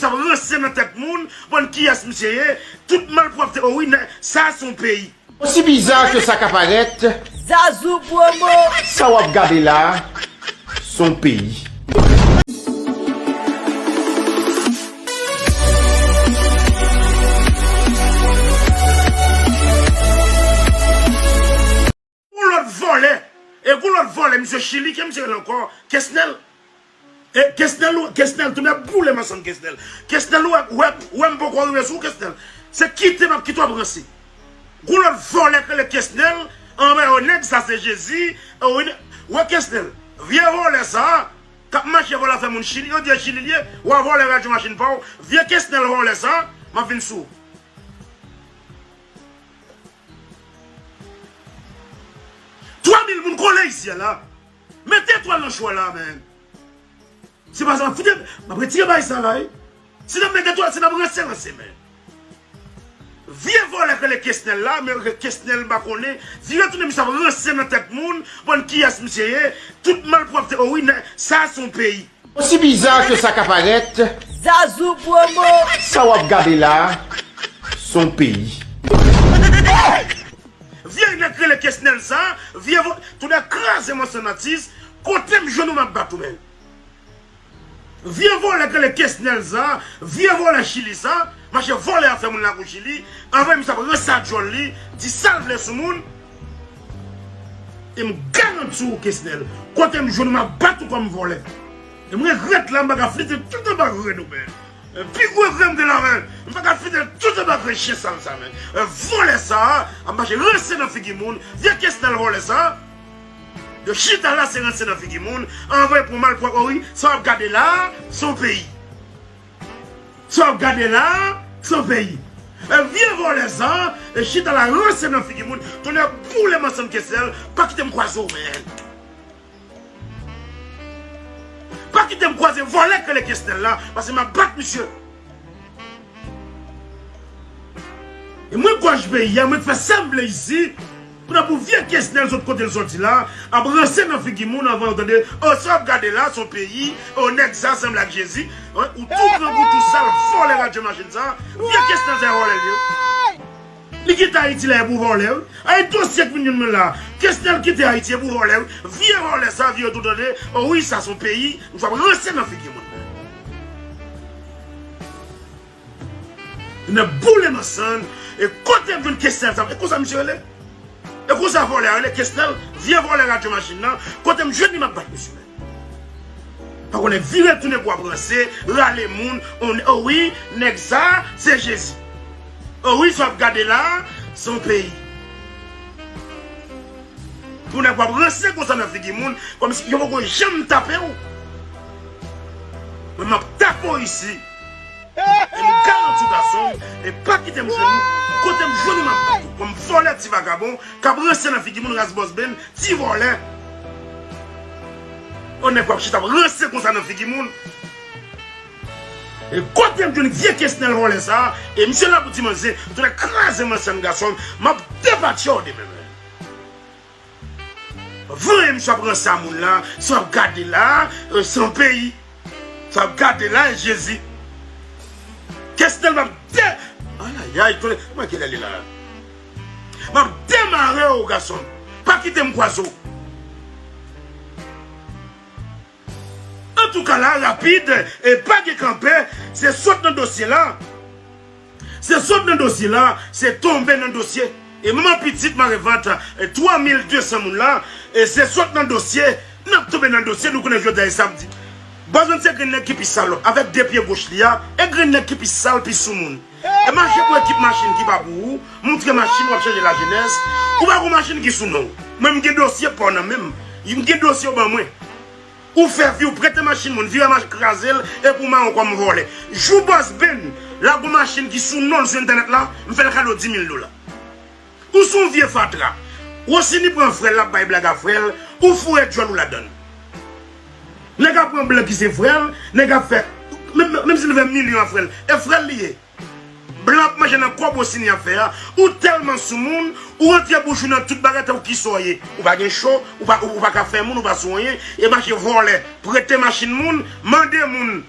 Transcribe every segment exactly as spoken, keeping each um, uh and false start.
Sa ranse nan tèt moun, bon kiyès misye ye, tout malpwòpte, o wi, nè, sa se yon peyi. Osi biza ke sa ka parèt, Zazou Promo. Sa w ap gade la, se yon peyi. Yon lòt vòlè. E gon lòt vòlè, misye Chili, ke misye rele ankò, Kesnèl. E Kesnèl, Kesnèl, tou nèg boule m ansanm Kesnèl. Kesnèl, ou wè, ou wè, ou wè m poko rive sou ou, Kesnèl. Se kite m ap kite w ap ranse. Gon lòt vòlè k rele Kesnèl, anmwey, o nèg sa se Jezi, o, wi, wè Kesnèl. Vye vòlè sa, k ap mache vòlè afè moun Chili, yo di e Chili l ye, w a vòlè radyo machin pa w, vye Kesnèl vòlè sa, m ap vin sou ou. Twa mil moun kole isi a la. Mete etwal nan cho a la, men. Se pa sa, fout, m ap retire bay sa la, wi. Si n ap mete etwal, si n ap ranse, ranse, men. Vye vòlè k rele Kesnèl la, men Kesnèl m pa konnen. Vire tounen misye ap ranse nan tèt moun, bon kiyès misye ye, tout malpwòpte, o wi, nè, sa se yon peyi. Osi biza ke sa ka parèt, Zazou Promo. Sa w ap gade la, se yon peyi. Vye nèg rele Kesnèl sa, vye vo-, tou nèg kraze m ansanm atis, kote m jwenn ou m ap bat ou, men. Vye vòlè k rele Kesnèl sa, vye vòlè Chili sa, mache vòlè afè moun lakou Chili, anvan misye ap ranse a djòl li, di sa l vle sou moun. E m garanti w, Kesnèl, kote m jwenn ou, m ap bat ou kòm vòlè. E m regrèt la, m pa ka flite tout anba grenn ou, men. E pi gwo grenn m gen la, men. M pa ka flite tout anba grenn chen sal sa, men. E vòlè sa a, ap mache ranse nan figi moun. Vye Kesnèl vòlè sa a. Yo chita la, se ranse nan figi moun. Anvoye pou malpwòp, o wi, sa w ap gade la a, se yon peyi. Sa w ap gade la a, se yon peyi. E vye vòlè sa a, e chita la ranse nan figi moun. Tonnè boule m ansanm Kesnèl, pa kite m kwaze w, men. Pa kite m kwaze vòlè k rele Kesnèl la, paske m ap bat misye. E mwen gòj peyi a, mwen k fè sa m vle isi. Pou nan pou vye Kesnèl sot kote l sòti la, ap ranse nan figi moun anvan yo tande, o sa w ap gade la, se yon peyi, o nèg sa sanble ak Jezi, wi, ou tou grangou, tou sal, vòlè radyo machin sa, vye Kesnèl sa e vòlè l ye. Li kite Ayiti la e pou vòlè, wi. Ay dosye k vin jwenn mwen la, Kesnèl kite Ayiti e pou vòlè, wi. Vye vòlè sa, vye yo tou tande, o wi, sa se yon peyi, misye ap ranse nan figi moun. N ap boule m ansanm. E kote m jwenn Kesnèl sa? E konsa misye rele? E konsa vòlè a rele Kesnèl? Vye vòlè radyo machin nan. Kote m jwenn li, m ap bat misye, men. Pa konnen vire tounen pou w ap ranse, rale moun, on, o wi, nèg sa, se Jezi. O wi, sa w ap gade la, se yon peyi. Pou nèg w ap ranse konsa nan figi moun, kòmsi yo poko janm tape w. Mwen, m ap tape w isi. E m garanti w, gason m, e pa kite m jwenn ou. Kote m jwenn ou, m ap bat ou. Kòm vòlè, ti vagabon, k ap ranse nan figi moun, ras bòs ben, ti vòlè. On nèg w ap chita ap ranse konsa nan figi moun. E kote m jwenn vye Kesnèl vòlè sa a, e misye la pou ti manzè, tou nèg kraze m ansanm, gason m, m ap depatye w demen, men. Voye misye ap ranse a moun la, sa w ap gade la, e, se yon peyi. Sa w ap gade la, e Jezi. Kesnèl m ap de-, ayayay, tande, kòman kilè li la? M ap demare w, gason. Pa kite m kwaze w. Antouka la, rapid, e pa gen kanpe, se sot nan dosye la. Se sot nan dosye la, se tonbe nan dosye. E manman pitit mare vant, e twa mil de san moun la, e se sot nan dosye, n ap tonbe nan dosye, nou konnen jodi a e samdi. Bòs ben se grenn nèg ki pi salòp, avèk de pye goch li a, e grenn nèg ki pi sal, pi soumoun. E mache pou ekip machin ki pa pou ou, moutre machin w ap chanje lajenès, ou pa gon machin ki sou non w. Mwen m gen dosye pa w nan men m, m gen dosye w ban mwen. Ou fè vi w prete machin moun, vire machin kraze l, epi w mare w kòm vòlè. Jou bòs ben lage yon machin ki sou non l sou entènèt la, m fè l kado di mil dola. Ou se yon vye fatra. Rosini pran frè l, l ap bay blag a frè l, ou foure djòl ou ladan l. Nèg ap pran blan ki se frè l, nèg ap fè, menm, menm si l fè milyon a frè l, e frè l li ye. Blan ap manje nan kòb Rosini ap fè a. Ou tèlman soumoun, ou rantre bouch ou nan tout bagay tankou kisa w ye. Ou pa gen cho, ou pa, ou, ou pa ka fè moun, ou pa sou anyen, e mache vòlè, prete machin moun, mande moun.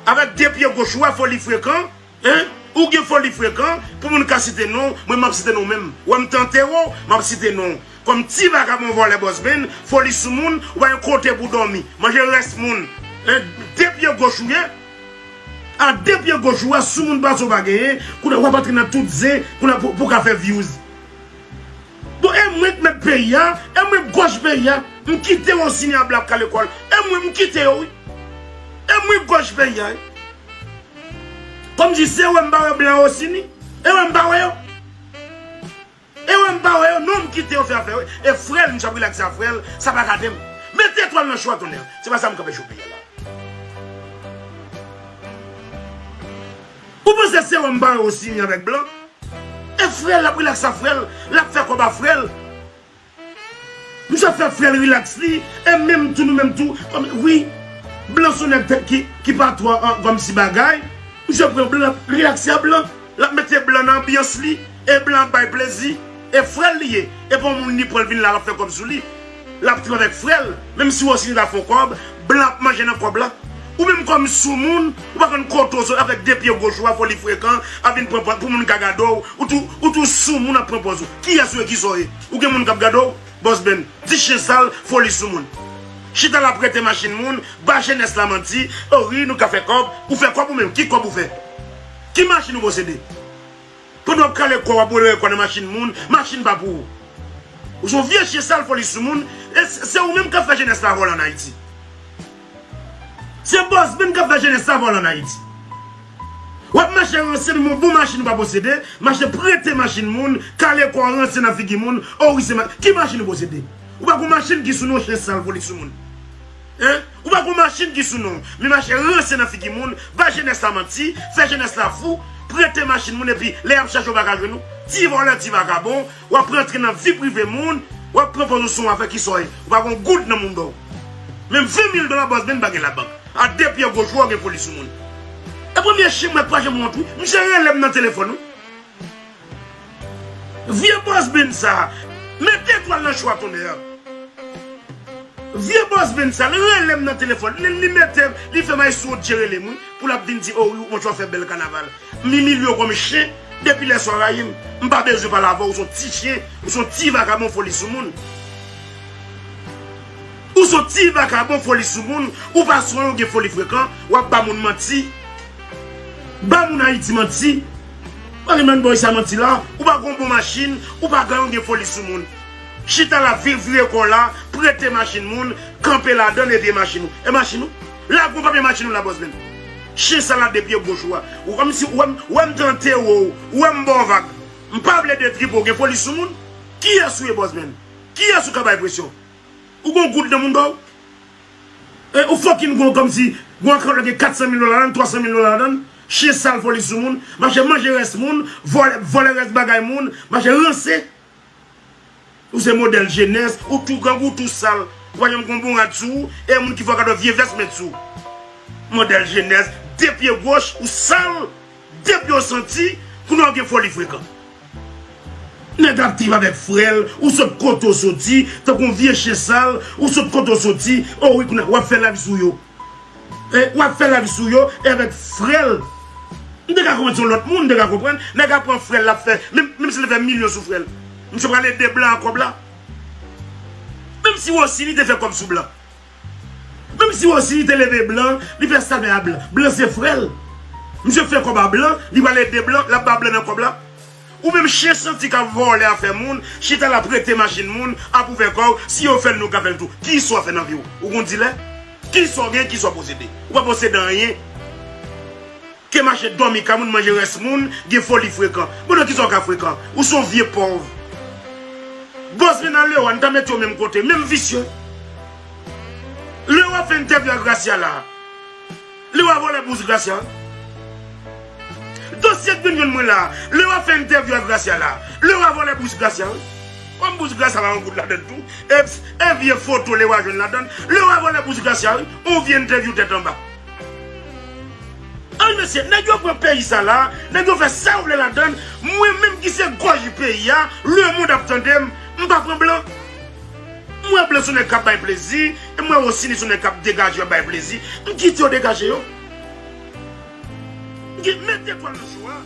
Avèk de pye goch ou a, Foli Frekan, en? Ou gen Foli Frekan, pou moun ka site non, mwen m ap site non menm. Wè m tante w, m ap site non. Kòm ti vagabon vòlè bòsbenn, Foli Soumoun, ou pa gen kote pou dòmi. Manje rès moun. En? De pye goch ou ye. A de pye goch ou a, soumoun pase w pa genyen, kounye a w ap antre nan tout zen, kounye a pou, pou ka fè views. Bon, e mwen k mèt peyi a, e mwen k gòj peyi a, m kite Wosini a blan ap kale kò l, e mwen m kite yo wi. E mwen k gòj peyi a wi. Kòmsi se wè m pa wè blan Wosini, e wè m pa wè yo. E wè m pa wè yo, non m kite yo fè afè yo. E frè l, m ap rilakse a frè l, sa pa gade m. Mete etwal nan cho a tonnè. Se pa sa m kanpe cho peyi a la. Ou panse se wè m pa wè Wosini avèk blan? E frè l ap rilaks a frè l, l ap fè kòb a frè l. Misye ap fè frè l rilaks li, e menm tou nou menm tou, kòm, wi, blan se yon nèg tèt ki, ki pa twò an, kòmsi bagay. Misye pran blan, rilakse a blan, l ap mete blan nan anbyans li, e blan ap bay plezi, e frè l li ye, e pa yon moun li pran l vin la, l ap fè kòb sou li. L ap trip avèk frè l, menm si Wosini ta fè yon kòb, blan ap manje nan kòb la. Ou menm kòm soumoun, ou pa konn kote w sot avèk de pye goch ou a, Foli Frekan, ap vin pran pòz pou moun ka gade w. Ou tou, ou tou soumoun ap pran pòz ou. Kiyès ou ye, kisa w ye? Ou gen moun k ap gade w? Bòsbenn, ti chen sal, Foli Soumoun. Chita la prete machin moun, ba jenès la manti, o wi, nou ka fè kòb, ou fè kòb ou menm, ki kòb ou fè? Ki machin ou posede? Pandan w ap kale kò, w ap wele kò nan machin moun, machin pa pou ou. Ou se yon vye chen sal, Foli Soumoun, e se, se ou menm k ap fè jenès la vòlè ann Ayiti. Se bòsbenn k ap fè jenès la vòlè ann Ayiti. W ap mache ranse, menm yon bon machin ou pa posede, mache prete machin moun, kale kò w ranse nan figi moun, o wi se ma-, ki machin ou posede? Ou pa gon machin ki sou non, chen sal, Foli Soumoun. En? Ou pa gon machin ki sou non, men mache ranse nan figi moun, ba jenès la manti, fè jenès la fou, prete machin moun epi lè y ap chache w pa ka jwenn ou. Ti vòlè, ti vagabon, w ap rantre nan vi prive moun, w ap pran pòz ou se yon afè, kisa w ye? Ou pa gon goud nan mouda w. Menm ven mil dola bòsbenn pa gen labank. A de pye goch ou a w gen Foli Soumoun. E premye chen m wè k pa janm wont wi. Misye rele m nan telefòn wi. Vye bòsbenn sa, mete etwal nan cho a tonnè. Vye bòsbenn sa, li rele m nan telefòn, li, li mete, li fè m al sou wotje rele m wi, pou l ap vin di, o wi, monchè w fè bèl kanaval. M imilye w kòm chen, depi lè sa w rayi m. M pa bezwen pale avè w, ou se yon ti chen, ou se yon ti vagabon, Foli Soumoun. Ou se yon ti vagabon, Foli Soumoun, ou pa swen, ou gen Foli Frekan, w ap ba moun manti. Ba moun Ayiti manti. Pale man boy sa manti la, ou pa gon bon machin, ou pa ganyen, ou gen Foli Soumoun. Chita la, vi-, vire kò w la, prete machin moun, kanpe ladan l epi e machin ou. E machin ou? Lage yon papye machin ou la, bòsbenn. Chen sal la de pye goch ou a. Ou kòmsi ou wè m, ou wè m tante w, ou wè m ba w vag. M pa vle detrip ou, gen Foli Soumoun. Kiyès ou ye, bòsbenn? Kiyès ou ka bay presyon? Ou gon goud nan mouda w? E ou fucking gon kòmsi gon akant la gen kat san mil dola ladan l, twa san mil dola ladan l. Chen sal, Foli Soumoun, mache manje rès moun, vòlè, vòlè rès bagay moun, mache ranse. Ou se modèl jenès, ou tou grangou, ou tou sal. Ou pa janm gon bon rad sou ou, e moun ki fè w kado vye vès met sou ou. Modèl jenès, de pye goch, ou sal, de pye w santi, kounye a w gen Foli Frekan. Nèg ap trip avèk frè l, ou sot kote w soti, tankou yon vye chen sal, ou sot kote w soti, o wi, kounye a w ap fè lavi sou yo. E, w ap fè lavi sou yo, e avèk frè l. M te ka konprann se yon lòt moun, m te ka konprann. Nèg ap pran frè l, l ap fè, menm, menm si l te fè milyon sou frè l. Misye pral ede blan ak kòb la. Menm si Wosini te fè kòb sou blan. Menm si Wosini te leve blan, li fè sa fè a blan. Blan se frè l. Misye fè kòb a blan, li pral ede blan, l ap ba blan nan kòb la. Ou menm chen santi k ap vòlè afè moun, chita la prete machin moun, ap ouvè kò w, si yo fè l nou ka fè l tou. Kisa w fè nan vi w? Ou gon dilè? Kisa w gen, kisa w posede? Ou pa posede anyen. Ke mache dòmi kay moun, manje rès moun, gen Foli Frekan. Bon, nan kisa w ka frekan? Ou se yon vye pòv. Bòsbenn a Lewa, n ta mete yo menm kote, menm visye. Lewa fè entèvyou a Gracia la. Lewa vòlè bous Gracia wi. Dosye k vin jwenn mwen la, Lewa fè entèvyou a Gracia la. Lewa vòlè bous Gracia wi. Kòm bous Gracia pa yon goud ladan l tou. E, e vye foto Lewa jwenn ladan l. Lewa vòlè bous Gracia wi. On vye entèvyou tèt anba. Ay mesye, nèg yo pran peyi sa la, nèg yo fè sa yo vle ladan l. Mwen menm ki se gòj peyi a, lemonn ap tande m, m pa pran blan. M wè blan se yon nèg k ap bay plezi, e m wè Wosini se yon nèg k ap degaje yo, ap bay plezi. M kite yo degaje yo. Ki met etwal nan cho a.